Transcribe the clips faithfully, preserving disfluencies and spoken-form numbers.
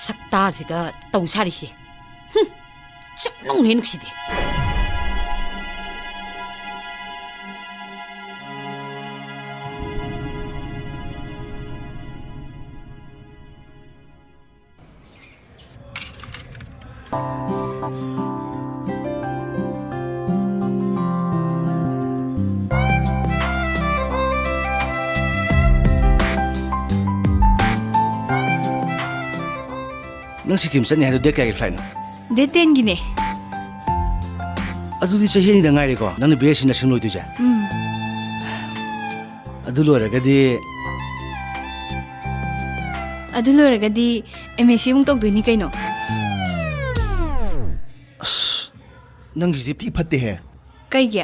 ꯁꯛꯇꯥꯁꯤꯒ ꯇꯧ ꯁꯥꯔꯤꯁꯦ꯫ ꯍꯨꯝ, ꯁꯨꯛꯅꯨꯡ ꯍꯦꯛ ꯅꯨꯡꯁꯤꯗꯦ꯫ ꯅꯪ ꯁꯤꯀꯤꯝ ꯆꯠꯅꯤ ꯍꯥꯏꯗꯣ date ꯀꯌꯥꯒꯤ flightꯅꯣ? Date tenꯒꯤꯅꯦ꯫ ꯑꯗꯨꯗꯤ ꯆꯍꯤ ꯑꯅꯤꯗ ꯉꯥꯏꯔꯦꯀꯣ, ꯅꯪꯅ B S C nursing ꯂꯣꯏꯗꯣꯏꯁꯦ? ꯎꯝ꯫ ꯑꯗꯨ ꯂꯣꯏꯔꯒꯗꯤ? ꯑꯗꯨ ꯂꯣꯏꯔꯒꯗꯤ M S C ꯑꯃꯨꯛ ꯇꯧꯗꯣꯏꯅꯤ ꯀꯩꯅꯣ꯫ ꯑꯁ, ꯅꯪꯒꯤꯁꯤꯗꯤ ꯊꯤ ꯐꯠꯇꯦꯍꯦ꯫ ꯀꯩꯒꯤ?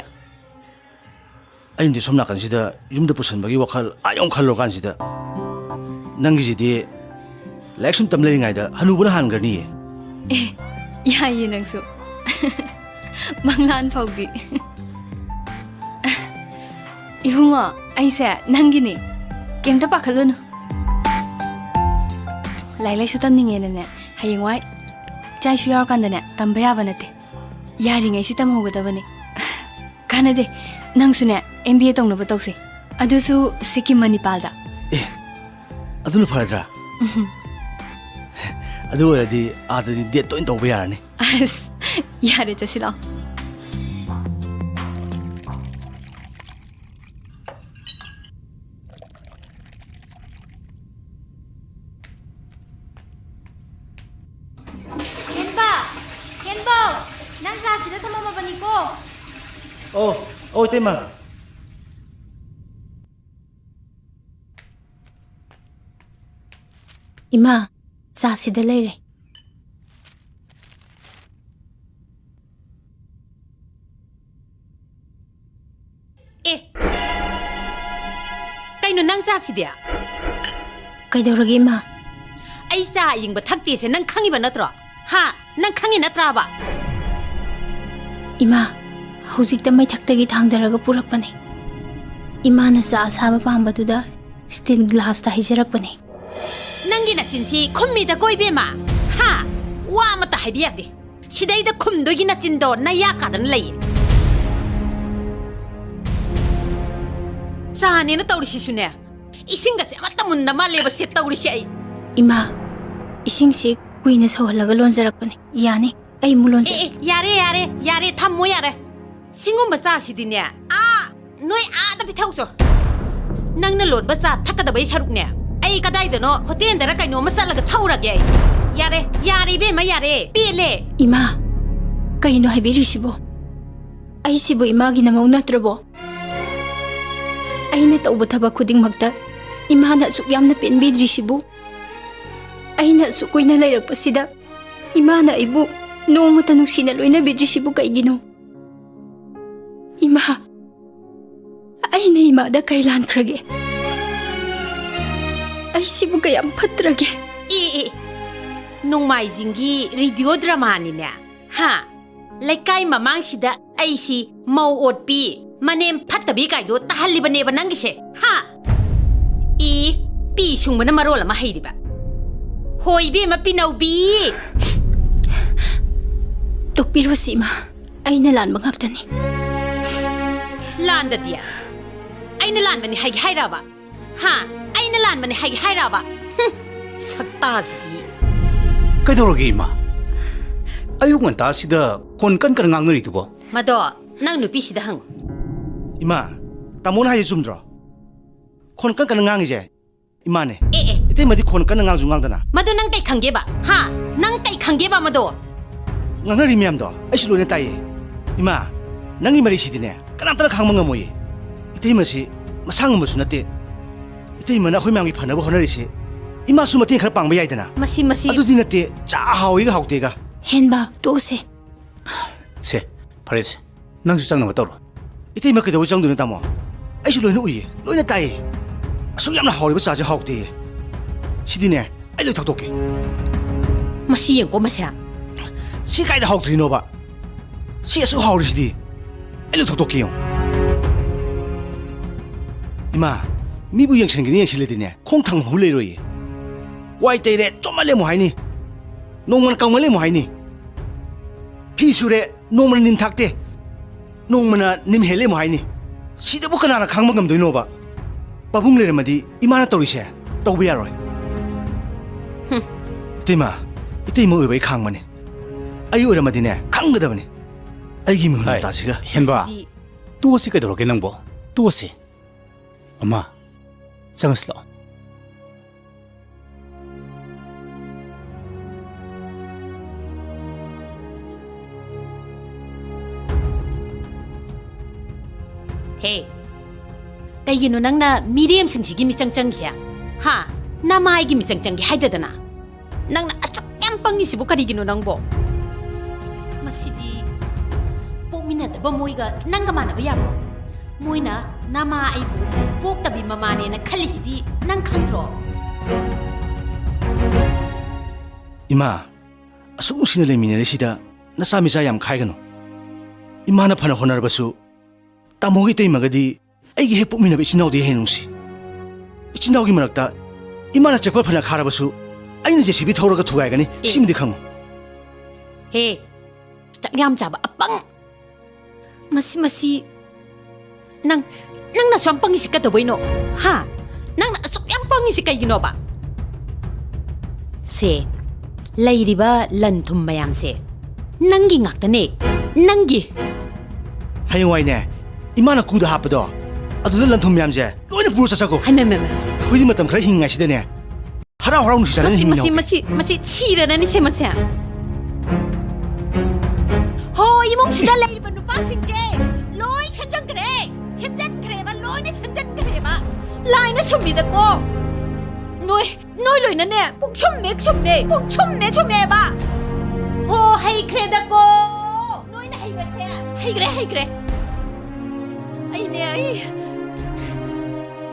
ꯑꯩꯅꯗꯤ ꯁꯣꯝ ꯅꯥꯀꯟꯁꯤꯗ ꯌꯨꯝꯗ ꯄꯨꯁꯟꯕꯒꯤ ꯋꯥꯈꯜ ꯑꯥ ꯌꯧ ꯈꯜꯂꯨꯔꯀꯥꯟꯁꯤꯗ, ꯅꯪꯒꯤꯁꯤꯗꯤ ꯂꯥꯏꯔꯤꯛ ꯁꯨꯝ ꯇꯝ ꯂꯩꯔꯤꯉꯩꯗ ꯍꯅꯨꯕꯅ ꯍꯥꯟꯈ꯭ꯔꯅꯤꯌꯦ꯫ ꯑꯦ, ꯌꯥꯏꯌꯦ ꯅꯪꯁꯨ꯫ ꯃꯪꯂꯥꯟ ꯐꯥꯎꯗꯤ꯫ ꯏꯕꯨꯡꯉꯣ, ꯑꯩꯁꯦ ꯅꯪꯒꯤꯅꯤ꯫ ꯀꯩꯝꯇ ꯄꯥꯈꯠꯂꯨꯅꯨ꯫ ꯂꯥꯏꯔꯤꯛ ꯂꯥꯏꯁꯨ ꯇꯝꯅꯤꯡꯉꯦꯅꯅꯦ, ꯍꯌꯦꯡꯋꯥꯏ ꯏꯆꯥ ꯏꯁꯨ ꯌꯥꯎꯔꯀꯥꯟꯗꯅꯦ, ꯇꯝꯕ ꯌꯥꯕ ꯅꯠꯇꯦ꯫ ꯌꯥꯔꯤꯉꯩꯁꯤ ꯇꯝꯍꯧꯒꯗꯕꯅꯤ꯫ ꯀꯥꯟꯅꯗꯦ꯫ ꯅꯪꯁꯨꯅꯦ, M B A ꯇꯧꯅꯕ ꯇꯧꯁꯦ꯫ ꯑꯗꯨꯁꯨ ꯁꯤꯛꯀꯤꯝ ꯃꯅꯤꯄꯥꯜꯗ꯫ ꯑꯦ, ꯑꯗꯨꯅ ꯐꯔꯗ꯭ꯔꯥ? ꯎꯝ꯫ ꯑꯗꯨ ꯑꯣꯏꯔꯗꯤ ꯑꯥꯗꯗꯤ date ꯇꯣꯏꯅ ꯇꯧꯕ ꯌꯥꯔꯅꯤ꯫ ꯑꯁ, ꯌꯥꯔꯦ, ꯆꯠꯁꯤ ꯂꯥꯛꯑꯣ꯫ ꯍꯦꯟꯕ! ꯍꯦꯟꯕꯧ! ꯅꯪ ꯆꯥ ꯁꯤꯗ ꯊꯝꯃꯝꯃꯕꯅꯤꯀꯣ꯫ ꯑꯣ, ꯑꯣ, ꯏꯇꯩꯃ꯫ ꯏꯃꯥ, ꯆꯥ ꯁꯤꯗ ꯂꯩꯔꯦ꯫ ꯑꯦ, ꯀꯩꯅꯣ ꯅꯪ ꯆꯥꯁꯤꯗꯤ? ꯀꯩꯗꯧꯔꯒꯦ, ꯏꯃꯥ? ꯑꯩ ꯆꯥ ꯑꯌꯤꯡꯕ ꯊꯛꯇꯦꯁꯦ ꯅꯪ ꯈꯪꯉꯤꯕ ꯅꯠꯇ꯭ꯔꯣ? ꯍꯥ? ꯅꯪ ꯈꯪꯉꯤ ꯅꯠꯇ꯭ꯔꯥꯕ? ꯏꯃꯥ, ꯍꯧꯖꯤꯛꯇ ꯃꯩꯊꯛꯇꯒꯤ ꯊꯥꯡꯗꯔꯒ ꯄꯨꯔꯛꯄꯅꯦ꯫ ꯏꯃꯥꯅ ꯆꯥ ꯑꯁꯥꯕ ꯄꯥꯝꯕꯗꯨꯗ steel glassꯇ ꯍꯩꯖꯔꯛꯄꯅꯦ꯫ ꯅꯪ ꯅꯆꯤꯟꯁꯤ ꯈꯨꯝꯃꯤꯗꯀꯣ ꯏꯕꯦꯝꯃ꯫ ꯍꯥ? ꯋꯥ ꯑꯃꯠꯇ ꯍꯥꯏꯕ ꯌꯥꯗꯦ꯫ ꯁꯤꯗꯩꯗ ꯈꯨꯝꯗꯣꯏꯒꯤ ꯅꯆꯤꯟꯗꯣ ꯅꯌꯥ ꯀꯥꯗꯅ ꯂꯩꯌꯦ꯫ ꯆꯥꯅꯦꯅ ꯇꯧꯔꯤꯁꯤꯁꯨꯅꯦ, ꯏꯁꯤꯡꯒꯁꯦ ꯑꯃꯠꯇ ꯃꯨꯟꯗ ꯃꯥꯜꯂꯦꯕ ꯁꯦ ꯇꯧꯔꯤꯁꯦ ꯑꯩ꯫ ꯏꯃꯥ, ꯏꯁꯤꯡꯁꯤ ꯀꯨꯏꯅ ꯁꯧꯍꯜꯂꯒ ꯂꯣꯟꯖꯔꯛꯄꯅꯤ꯫ ꯌꯥꯅꯤ, ꯑꯩ ꯑꯃꯨꯛ ꯂꯣꯟꯖꯔꯛ- ꯑꯦ, ꯑꯦ, ꯌꯥꯔꯦ, ꯌꯥꯔꯦ, ꯌꯥꯔꯦ, ꯊꯝꯃꯣ ꯌꯥꯔꯦ꯫ ꯁꯤꯒꯨꯝꯕ ꯆꯥꯁꯤꯗꯤꯅꯦ, ꯑꯥ, ꯅꯣꯏ ꯑꯥꯗ ꯄꯤꯊꯧꯆꯣ꯫ ꯅꯪꯅ ꯂꯣꯟꯕ ꯆꯥ ꯊꯛꯀꯗꯕꯩ ꯁꯔꯨꯛꯅꯦ, ꯑꯩ ꯀꯗꯥꯏꯗꯅꯣ ꯍꯣꯇꯦꯜꯗꯔ ꯀꯩꯅꯣꯝꯃ ꯆꯠꯂꯒ ꯊꯛꯎꯔꯒꯦ ꯑꯩ꯫ ꯌꯥꯔꯦ, ꯌꯥꯔꯦ ꯏꯕꯦꯝꯃ, ꯌꯥꯔꯦ, ꯄꯦꯜꯂꯦ꯫ ꯏꯃꯥ, ꯀꯩꯅꯣ ꯍꯥꯏꯕꯤꯔꯤꯁꯤꯕꯣ? ꯑꯩꯁꯤꯕꯨ ꯏꯃꯥꯒꯤ ꯅꯃꯧ ꯅꯠꯇ꯭ꯔꯕꯣ? ꯑꯩꯅ ꯇꯧꯕ ꯊꯕꯛ ꯈꯨꯗꯤꯡꯃꯛꯇ ꯏꯃꯥꯅ ꯑꯁꯨꯛ ꯌꯥꯝꯅ ꯄꯦꯟꯕꯤꯗ꯭ꯔꯤꯁꯤꯕꯨ? ꯑꯩꯅ ꯑꯁꯨꯛ ꯀꯨꯏꯅ ꯂꯩꯔꯛꯄꯁꯤꯗ ꯏꯃꯥꯅ ꯑꯩꯕꯨ ꯅꯣꯡꯃꯇ ꯅꯨꯡꯁꯤꯅ ꯂꯣꯏꯅꯕꯤꯗ꯭ꯔꯤꯁꯤꯕꯨ ꯀꯩꯒꯤꯅꯣ? ꯏꯃꯥ, ꯑꯩꯅ ꯏꯃꯥꯗ ꯀꯩ ꯂꯥꯟꯈ꯭ꯔꯒꯦ? ꯑꯩꯁꯤꯕꯨ ꯀꯌꯥꯝ ꯐꯠꯇ꯭ꯔꯒꯦ? ꯑꯦ, ꯑꯦ, ꯅꯣꯡꯃꯥꯏꯖꯤꯡꯒꯤ ꯔꯦꯗꯤꯑꯣ ꯗ꯭ꯔꯃꯥꯅꯤꯅꯦ, ꯍꯥ? ꯂꯩꯀꯥꯏ ꯃꯃꯥꯡꯁꯤꯗ ꯑꯩꯁꯤ ꯃꯧ ꯑꯣꯠꯄꯤ, ꯃꯅꯦꯝ ꯐꯠꯇꯕꯤ ꯀꯥꯏꯗꯣ ꯇꯥꯍꯜꯂꯤꯕꯅꯦꯕ ꯅꯪꯒꯤꯁꯦ, ꯍꯥ? ꯏ, ꯄꯤ ꯁꯨꯡꯕꯅ ꯃꯔꯣꯜ ꯑꯃ ꯍꯩꯔꯤꯕ꯫ ꯍꯣꯏ ꯏꯕꯦꯝꯃ ꯄꯤꯅꯧꯕꯤ꯫ ꯇꯣꯛꯄꯤꯔꯣꯁꯤ ꯏꯃꯥ, ꯑꯩꯅ ꯂꯥꯟꯕ ꯉꯥꯛꯇꯅꯤ꯫ ꯂꯥꯟꯗꯗꯤ ꯑꯩꯅ ꯂꯥꯟꯕꯅꯤ ꯍꯥꯏꯒꯦ ꯍꯥꯏꯔꯕ? ꯍꯥ? ꯑꯩꯅ ꯂꯥꯟꯕꯅꯤ ꯍꯥꯏꯒꯦ ꯍꯥꯏꯔꯕ? ꯍꯨꯝ, ꯁꯛꯇꯥꯁꯤꯗꯤ꯫ ꯀꯩꯗꯧꯔꯒꯦ ꯏꯃꯥ? ꯑꯌꯨꯛ ꯉꯟꯇꯥꯁꯤꯗ ꯐꯣꯟ ꯀꯟ ꯀꯟꯅ ꯉꯥꯡꯅꯔꯤꯗꯨꯕꯣ? ꯃꯗꯣ ꯅꯪ ꯅꯨꯄꯤꯁꯤꯗ ꯍꯪꯉꯨ꯫ ꯏꯃꯥ, ꯇꯥꯃꯣꯅ ꯍꯥꯏꯁꯦ ꯆꯨꯝꯗ꯭ꯔꯣ? ꯈꯣꯟ ꯀꯟ ꯀꯟꯅ ꯉꯥꯡꯉꯤꯁꯦ ꯏꯃꯥꯅꯦ꯫ ꯑꯦ, ꯑꯦ꯫ ꯏꯇꯩꯃꯗꯤ ꯈꯣꯟ ꯀꯟꯅ ꯉꯥꯡꯁꯨ ꯉꯥꯡꯗꯅ꯫ ꯃꯗꯨ ꯅꯪ ꯀꯩ ꯈꯪꯒꯦꯕ? ꯍꯥ? ꯅꯪ ꯀꯩ ꯈꯪꯒꯦꯕ ꯃꯗꯣ? ꯉꯥꯡꯅꯔꯤ ꯃꯌꯥꯝꯗꯣ ꯑꯩꯁꯨ ꯂꯣꯏꯅ ꯇꯥꯏꯌꯦ꯫ ꯏꯃꯥ, ꯅꯪꯒꯤ ꯃꯔꯩꯁꯤꯗꯤꯅꯦ ꯀꯅꯥꯝꯇꯅ ꯈꯥꯡꯕ ꯉꯝꯃꯣꯏꯌꯦ꯫ ꯏꯇꯩꯃꯁꯤ ꯃꯁꯥ ꯉꯝꯕꯁꯨ ꯅꯠꯇꯦ꯫ ꯏꯇꯩꯃꯅ ꯑꯩꯈꯣꯏ ꯃꯌꯥꯝꯒꯤ ꯐꯅꯕ ꯍꯣꯠꯅꯔꯤꯁꯦ ꯏꯃꯥꯁꯨ ꯃꯇꯦꯡ ꯈꯔ ꯄꯥꯡꯕ ꯌꯥꯏꯗꯅ꯫ ꯃꯁꯤ, ꯃꯁꯤ꯫ ꯑꯗꯨꯗꯤ ꯅꯠꯇꯦ, ꯆꯥ ꯍꯥꯎꯏꯒ ꯍꯥꯎꯇꯦꯒ꯫ ꯍꯦꯟꯕ, ꯇꯣꯛꯎꯁꯦ꯫ ꯁꯦ, ꯐꯔꯦꯁꯦ꯫ ꯅꯪꯁꯨ ꯆꯪꯅꯕ ꯇꯧꯔꯣ꯫ ꯏꯇꯩꯃ ꯀꯩꯗꯧꯕꯩ ꯆꯪꯗꯣꯏꯅꯣ, ꯇꯥꯃꯣ? ꯑꯩꯁꯨ ꯂꯣꯏꯅ ꯎꯏꯌꯦ, ꯂꯣꯏꯅ ꯇꯥꯏꯌꯦ꯫ ꯑꯁꯨꯛ ꯌꯥꯝꯅ ꯍꯥꯎꯔꯤꯕ ꯆꯥꯁꯦ ꯍꯥꯎꯇꯦꯌꯦ꯫ ꯁꯤꯗꯤꯅꯦ, ꯑꯩ ꯂꯣꯏ ꯊꯛꯇꯣꯛꯀꯦ꯫ ꯃꯁꯤ ꯌꯦꯡꯀꯣ, ꯃꯁꯦ꯫ ꯁꯤ ꯀꯥꯏꯗ ꯍꯥꯎꯇ꯭ꯔꯤꯅꯣꯕ? ꯁꯤ ꯑꯁꯨꯛ ꯍꯥꯎꯔꯤꯁꯤꯗꯤ꯫ ꯑꯩ ꯂꯣꯏ ꯊꯛꯇꯣꯛꯀꯦ ꯌꯦꯡꯉꯣ꯫ ꯏꯃꯥ, ꯃꯤꯕꯨ ꯌꯦꯡꯁꯤꯟꯒꯦꯅ ꯌꯦꯡꯁꯤꯜꯂꯗꯤꯅꯦ, ꯈꯣꯡ ꯊꯥꯡꯐꯝ ꯂꯩꯔꯣꯏꯌꯦ꯫ ꯋꯥꯏ ꯇꯩꯔꯦ, ꯆꯣꯠꯃꯜꯂꯦ ꯑꯃꯨꯛ ꯍꯥꯏꯅꯤ꯫ ꯅꯣꯡꯃꯅ ꯀꯪꯃꯜꯂꯦ ꯑꯃꯨꯛ ꯍꯥꯏꯅꯤ꯫ ꯐꯤ ꯁꯨꯔꯦ, ꯅꯣꯡꯃꯅ ꯅꯤꯟ ꯊꯥꯛꯇꯦ, ꯅꯣꯡꯃꯅ ꯅꯤꯝ ꯍꯦꯜꯂꯦ ꯑꯃꯨꯛ ꯍꯥꯏꯅꯤ꯫ ꯁꯤꯗꯕꯨ ꯀꯅꯥꯅ ꯈꯥꯡꯕ ꯉꯝꯗꯣꯏꯅꯣꯕ? ꯄꯥꯕꯨꯡ ꯂꯩꯔꯝꯃꯗꯤ ꯏꯃꯥꯅ ꯇꯧꯔꯤꯁꯦ ꯇꯧꯕ ꯌꯥꯔꯣꯏ꯫ ꯍꯨꯝ꯫ ꯏꯇꯩꯃ, ꯏꯇꯩꯃ ꯑꯣꯏꯕ ꯑꯩ ꯈꯥꯡꯕꯅꯤ꯫ ꯑꯩ ꯑꯣꯏꯔꯝꯃꯗꯤꯅꯦ, ꯈꯪꯒꯗꯕꯅꯤ꯫ ꯑꯩꯒꯤ ꯃꯤꯍꯨꯟ ꯍꯥꯏ, ꯃꯇꯥꯁꯤꯒ꯫ ꯍꯦꯟꯕ꯫ ꯁꯤꯗꯤ ꯇꯣꯛꯑꯁꯤ ꯀꯩꯗꯧꯔꯒꯦ ꯅꯪꯕꯣ? ꯇꯣꯛꯑꯁꯤ꯫ ꯑꯃ, ꯆꯪꯉꯁꯤ ꯂꯥꯛꯑꯣ꯫ ꯍꯦ, ꯀꯩꯒꯤꯅꯣ ꯅꯪꯅ ꯃꯤꯔꯦꯝꯁꯤꯡꯁꯤꯒꯤ ꯃꯤꯆꯪ ꯆꯪꯉꯤꯁꯦ? ꯍꯥ? ꯅꯃꯥꯏꯒꯤ ꯃꯤꯆꯪ ꯆꯪꯒꯦ ꯍꯥꯏꯗꯗꯅ? ꯅꯪꯅ ꯑꯁꯨꯛ ꯌꯥꯝ ꯄꯪꯉꯤꯁꯤꯕꯨ ꯀꯔꯤꯒꯤꯅꯣ ꯅꯪꯕꯣ? ꯃꯁꯤꯗꯤ ꯄꯣꯛꯃꯤꯟꯅꯗꯕ ꯃꯣꯏꯒ ꯅꯪꯒ ꯃꯥꯟꯅꯕ ꯌꯥꯕ꯭ꯔꯣ? ꯃꯣꯏꯅ ꯅꯃꯥ ꯑꯩꯕꯨ ꯄꯣꯛꯇꯕꯤ ꯃꯃꯥꯅꯦꯅ ꯈꯜꯂꯤꯁꯤꯗꯤ ꯅꯪ ꯈꯪꯗ꯭ꯔꯣ? ꯏꯃꯥ, ꯑꯁꯨꯛ ꯅꯨꯡꯁꯤꯅ ꯂꯩꯃꯤꯟꯅꯔꯤꯁꯤꯗ ꯅꯆꯥ ꯃꯤꯆꯥ ꯌꯥꯝ ꯈꯥꯏꯒꯅꯨ꯫ ꯏꯃꯥꯅ ꯐꯅ ꯍꯣꯠꯅꯔꯕꯁꯨ ꯇꯥꯃꯣꯒꯤ ꯏꯇꯩꯃꯒꯗꯤ ꯑꯩꯒꯤ ꯍꯦꯛ ꯄꯣꯛꯃꯤꯟꯅꯕ ꯏꯆꯤꯟ ꯏꯅꯥꯎꯗꯤ ꯍꯦꯟꯅ ꯅꯨꯡꯁꯤ꯫ ꯏꯆꯤꯟ ꯏꯅꯥꯎꯒꯤ ꯃꯔꯛꯇ ꯏꯃꯥꯅ ꯆꯦꯛꯄꯜ ꯐꯅ ꯈꯥꯔꯕꯁꯨ ꯑꯩꯅ JCB ꯊꯧꯔꯒ ꯊꯨꯒꯥꯏꯒꯅꯤ꯫ ꯑꯦ꯫ ꯁꯤꯃꯗꯤ ꯈꯪꯉꯨ꯫ ꯍꯦ, ꯆꯥꯛ ꯌꯥꯝ ꯆꯥꯕ ꯑꯄꯪ꯫ ꯃꯁꯤ, ꯃꯁꯤ, ꯅꯪ, ꯅꯪꯅ ꯑꯁꯨꯛ ꯌꯥꯝ ꯄꯪꯉꯤꯁꯤ ꯀꯩꯗꯧꯕꯩꯅꯣ? ꯍꯥ? ꯅꯪꯅ ꯑꯁꯨꯛ ꯌꯥꯝ ꯄꯪꯉꯤꯁꯤ ꯀꯩꯒꯤꯅꯣꯕ? ꯁꯦ, ꯂꯩꯔꯤꯕ ꯂꯟ ꯊꯨꯝ ꯃꯌꯥꯝꯁꯦ ꯅꯪꯒꯤ ꯉꯥꯛꯇꯅꯦ, ꯅꯪꯒꯤ꯫ ꯍꯌꯦꯡꯋꯥꯏꯅꯦ, ꯏꯃꯥꯅ ꯀꯨꯗ ꯍꯥꯞꯄꯗꯣ, ꯑꯗꯨꯗ ꯂꯟ ꯊꯨꯝ ꯃꯌꯥꯝꯁꯦ ꯂꯣꯏꯅ ꯄꯨꯔ ꯆꯠꯆꯈꯣ꯫ ꯍꯩꯃ, ꯃ, ꯃ꯫ ꯑꯩꯈꯣꯏꯗꯤ ꯃꯇꯝ ꯈꯔ ꯍꯤꯡꯉꯤꯉꯩꯁꯤꯗꯅꯦ, ꯍꯔꯥꯎ ꯍꯔꯥꯎ ꯅꯨꯡꯁꯤ ꯆꯥꯟꯅꯅ ꯃꯁꯤ, ꯃꯁꯤ, ꯍꯤꯡꯃꯤꯟꯅꯍꯧꯒꯦ꯫ ꯃꯁꯤ, ꯃꯁꯤ ꯁꯤꯔꯅꯅꯤ ꯁꯦ ꯃꯁꯦ꯫ ꯍꯣ, ꯏꯃꯨꯡꯁꯤꯗ ꯂꯩꯔꯤꯕ ꯅꯨꯄꯥꯁꯤꯡꯁꯦ ꯂꯣꯏ ꯁꯦꯝꯖꯟꯈ꯭ꯔꯦ, ꯁꯦꯝꯖꯟꯈ꯭ꯔꯦꯕ, ꯂꯣꯏꯅ ꯁꯦꯝꯖꯟꯈ꯭ꯔꯦꯕ꯫ ꯂꯥꯏꯅ ꯁꯨꯝꯕꯤꯗꯀꯣ ꯅꯣꯏ, ꯅꯣꯏ ꯂꯣꯏꯅꯅꯦ ꯄꯨꯛꯁꯨꯝꯃꯦ, ꯁꯨꯝꯃꯦ, ꯄꯨꯛꯁꯨꯝꯃꯦ, ꯁꯨꯝꯃꯦꯕ꯫ ꯍꯣ, ꯍꯩꯈ꯭ꯔꯦꯗꯀꯣ꯫ ꯅꯣꯏꯅ ꯍꯩꯕꯁꯦ꯫ ꯍꯩꯈ꯭ꯔꯦ, ꯍꯩꯈ꯭ꯔꯦ꯫ ꯑꯩꯅꯦ, ꯑꯩ꯫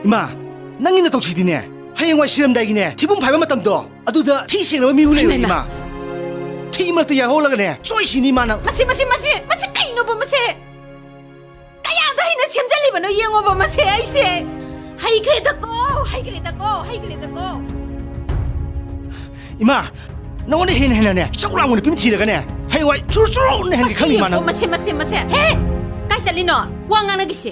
ꯏꯃꯥ, ꯅꯪꯒꯤ ꯅꯇꯧꯁꯤꯗꯤꯅꯦ, ꯍꯌꯦꯡꯋꯥꯏ ꯁꯤꯔꯝꯗꯥꯏꯒꯤꯅꯦ, ꯊꯤꯕꯨꯡ ꯐꯥꯏꯕ ꯃꯇꯝꯗꯣ, ꯑꯗꯨꯗ ꯊꯤ ꯁꯦꯡꯅꯕ ꯃꯤꯕꯨ ꯂꯩꯔꯣꯏ, ꯍꯩꯃꯥ, ꯏꯃꯥ꯫ ꯊꯤ ꯃꯔꯛꯇ ꯌꯥꯍꯧꯂꯒꯅꯦ, ꯁꯣꯏ ꯁꯤꯅꯤ ꯏꯃꯥ ꯅꯪ꯫ ꯃꯁꯤ, ꯃꯁꯤ, ꯃꯁꯤ, ꯃꯁꯤ ꯀꯩꯅꯣꯕ ꯃꯁꯦ? ꯀꯌꯥꯗ ꯍꯩꯅ ꯁꯦꯝꯖꯜꯂꯤꯕꯅꯣ ꯌꯦꯡꯉꯣꯕ ꯃꯁꯦ ꯑꯩꯁꯦ꯫ ꯍꯩꯈ꯭ꯔꯦꯗꯀꯣ, ꯍꯩꯈ꯭ꯔꯦꯗꯀꯣ, ꯍꯩꯈ꯭ꯔꯦꯗꯀꯣ꯫ ꯏꯃꯥ, ꯅꯉꯣꯟꯗ ꯍꯦꯟꯅ ꯍꯦꯟꯅꯅꯦ, ꯏꯆꯧ ꯂꯥꯡꯕ ꯅꯨꯄꯤ ꯑꯃ ꯊꯤꯔꯒꯅꯦ, ꯍꯌꯦꯡꯋꯥꯏ ꯆꯨꯔꯨ ꯆꯨꯔꯨ ꯅꯦꯍꯟꯒꯤ꯫ ꯃꯁꯤ ꯈꯪꯅꯤ ꯏꯃꯥ ꯌꯦꯡꯉꯣ, ꯅꯪ꯫ ꯃꯁꯦ, ꯃꯁꯦ, ꯃꯁꯦ꯫ ꯍꯦ! ꯀꯥꯏ ꯆꯠꯂꯤꯅꯣ? ꯋꯥ ꯉꯥꯡꯅꯈꯤꯁꯤ꯫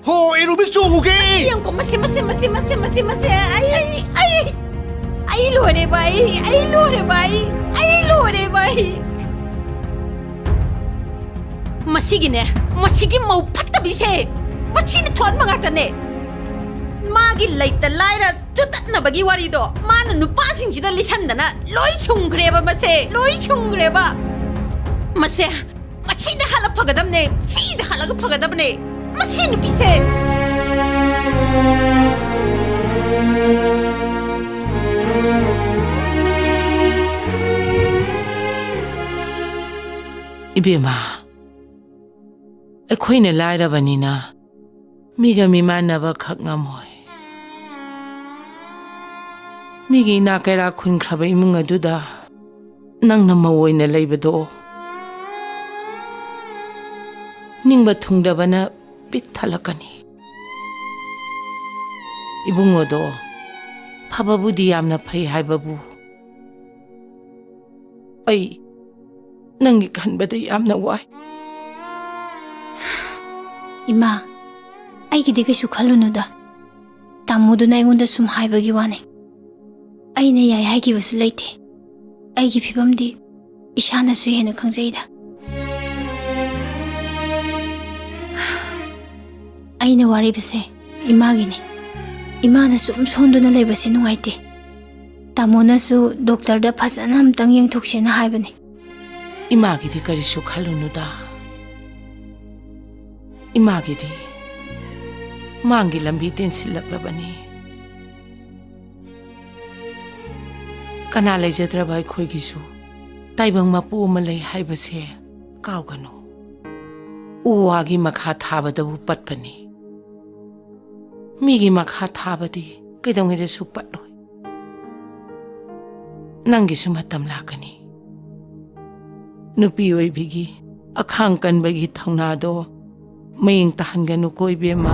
ꯍꯣ, aerobic ꯆꯣꯡꯉꯨꯒꯦ꯫ ꯃꯁꯤ ꯌꯦꯡꯉꯣ, ꯃꯁꯦ, ꯃꯁꯦ, ꯃꯁꯦ꯫ ꯑꯩ, ꯑꯩ, ꯑꯩ, ꯑꯩ, ꯑꯩ ꯂꯣꯏꯔꯦ ꯚꯥꯏ, ꯑꯩ ꯂꯣꯏꯔꯦ ꯚꯥꯏ, ꯑꯩ ꯂꯣꯏꯔꯦ ꯚꯥꯏ꯫ ꯃꯁꯤꯒꯤꯅꯦ, ꯃꯁꯤꯒꯤ ꯃꯧ ꯐꯠꯇꯕꯤꯁꯦ, ꯃꯁꯤꯅ ꯊꯣꯛꯍꯟꯕ ꯉꯥꯛꯇꯅꯦ꯫ ꯃꯥꯒꯤ ꯂꯩꯇ ꯂꯥꯏꯔ ꯆꯨꯗꯠꯅꯕꯒꯤ ꯋꯥꯔꯤꯗꯣ ꯃꯥꯅ ꯅꯨꯄꯥꯁꯤꯡꯁꯤꯗ ꯂꯤꯁꯟꯗꯅ ꯂꯣꯏ ꯁꯨꯝꯈ꯭ꯔꯦꯕ, ꯃꯁꯦ ꯂꯣꯏ ꯁꯨꯝꯈ꯭ꯔꯦꯕ꯫ ꯃꯁꯦ, ꯃꯁꯤꯗ ꯍꯥꯠꯂ ꯐꯒꯗꯕꯅꯦ, ꯁꯤꯗ ꯍꯥꯠꯂꯒ ꯐꯒꯗꯕꯅꯦ ꯃꯁꯤ ꯅꯨꯄꯤꯁꯦ꯫ ꯏꯕꯦꯝꯃ, ꯑꯩꯈꯣꯏꯅ ꯂꯥꯏꯔꯕꯅꯤꯅ ꯃꯤꯒ ꯃꯤꯃꯥꯟꯅꯕ ꯈꯛ ꯉꯝꯃꯣꯏ꯫ ꯃꯤꯒꯤ ꯏꯅꯥꯛ ꯀꯩꯔꯥꯛ ꯈꯨꯟꯈ꯭ꯔꯕ ꯏꯃꯨꯡ ꯑꯗꯨꯗ ꯅꯪꯅ ꯃꯧ ꯑꯣꯏꯅ ꯂꯩꯕꯗꯣ ꯅꯤꯡꯕ ꯊꯨꯡꯗꯕꯅ ꯄꯤꯛ ꯊꯜꯂꯛꯀꯅꯤ꯫ ꯏꯕꯨꯡꯉꯣꯗꯣ ꯐꯕꯕꯨꯗꯤ ꯌꯥꯝꯅ ꯐꯩ ꯍꯥꯏꯕꯕꯨ, ꯑꯩ ꯅꯪꯒꯤ ꯈꯟꯕꯗ ꯌꯥꯝꯅ ꯋꯥꯏ꯫ ꯏꯃꯥ, ꯑꯩꯒꯤꯗꯤ ꯀꯩꯁꯨ ꯈꯜꯂꯨꯅꯨꯗ꯫ ꯇꯥꯃꯣꯗꯨꯅ ꯑꯩꯉꯣꯟꯗ ꯁꯨꯝ ꯍꯥꯏꯕꯒꯤ ꯋꯥꯅꯦ꯫ ꯑꯩꯅ ꯌꯥꯏ ꯍꯥꯏꯈꯤꯕꯁꯨ ꯂꯩꯇꯦ꯫ ꯑꯩꯒꯤ ꯐꯤꯕꯝꯗꯤ ꯏꯁꯥꯅꯁꯨ ꯍꯦꯟꯅ ꯈꯪꯖꯩꯗ꯫ ꯑꯩꯅ ꯋꯥꯔꯤꯕꯁꯦ ꯏꯃꯥꯒꯤꯅꯤ꯫ ꯏꯃꯥꯅ ꯁꯨꯝ ꯁꯣꯟꯗꯨꯅ ꯂꯩꯕꯁꯦ ꯅꯨꯡꯉꯥꯏꯇꯦ꯫ ꯇꯥꯃꯣꯅꯁꯨ ꯗꯣꯛꯇꯔꯗ ꯐꯖꯅ ꯑꯝꯇꯪ ꯌꯦꯡꯊꯣꯛꯁꯦꯅ ꯍꯥꯏꯕꯅꯦ꯫ ꯏꯃꯥꯒꯤꯗꯤ ꯀꯔꯤꯁꯨ ꯈꯜꯂꯨꯅꯨꯗ꯫ ꯏꯃꯥꯒꯤꯗꯤ ꯃꯥꯡꯒꯤ ꯂꯝꯕꯤ ꯇꯦꯟꯁꯤꯜꯂꯛꯂꯕꯅꯤ꯫ ꯀꯅꯥ ꯂꯩꯖꯗ꯭ꯔꯕ ꯑꯩꯈꯣꯏꯒꯤꯁꯨ ꯇꯥꯏꯕꯪ ꯃꯄꯨ ꯑꯃ ꯂꯩ ꯍꯥꯏꯕꯁꯦ ꯀꯥꯎꯒꯅꯨ꯫ ꯎ ꯋꯥꯒꯤ ꯃꯈꯥ ꯊꯥꯕꯗꯕꯨ ꯄꯠꯄꯅꯤ꯫ ꯃꯤꯒꯤ ꯃꯈꯥ ꯊꯥꯕꯗꯤ ꯀꯩꯗꯧꯉꯩꯗꯁꯨ ꯄꯠꯂꯣꯏ꯫ ꯅꯪꯒꯤꯁꯨ ꯃꯇꯝ ꯂꯥꯛꯀꯅꯤ꯫ ꯅꯨꯄꯤ ꯑꯣꯏꯕꯤꯒꯤ ꯑꯈꯥꯡ ꯀꯟꯕꯒꯤ ꯊꯧꯅꯥꯗꯣ ꯃꯌꯦꯡ ꯇꯥꯍꯟꯒꯅꯨꯀꯣ ꯏꯕꯦꯝꯃ꯫